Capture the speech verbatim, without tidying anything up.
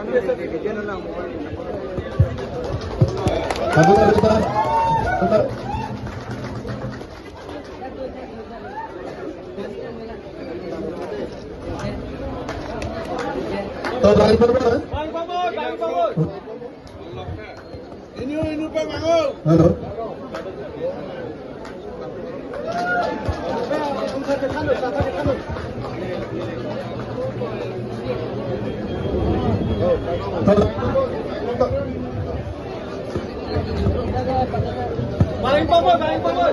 Aduh, aduh, aduh. Toh, baik, baik, baik. Halo. Paling pamor, paling pamor.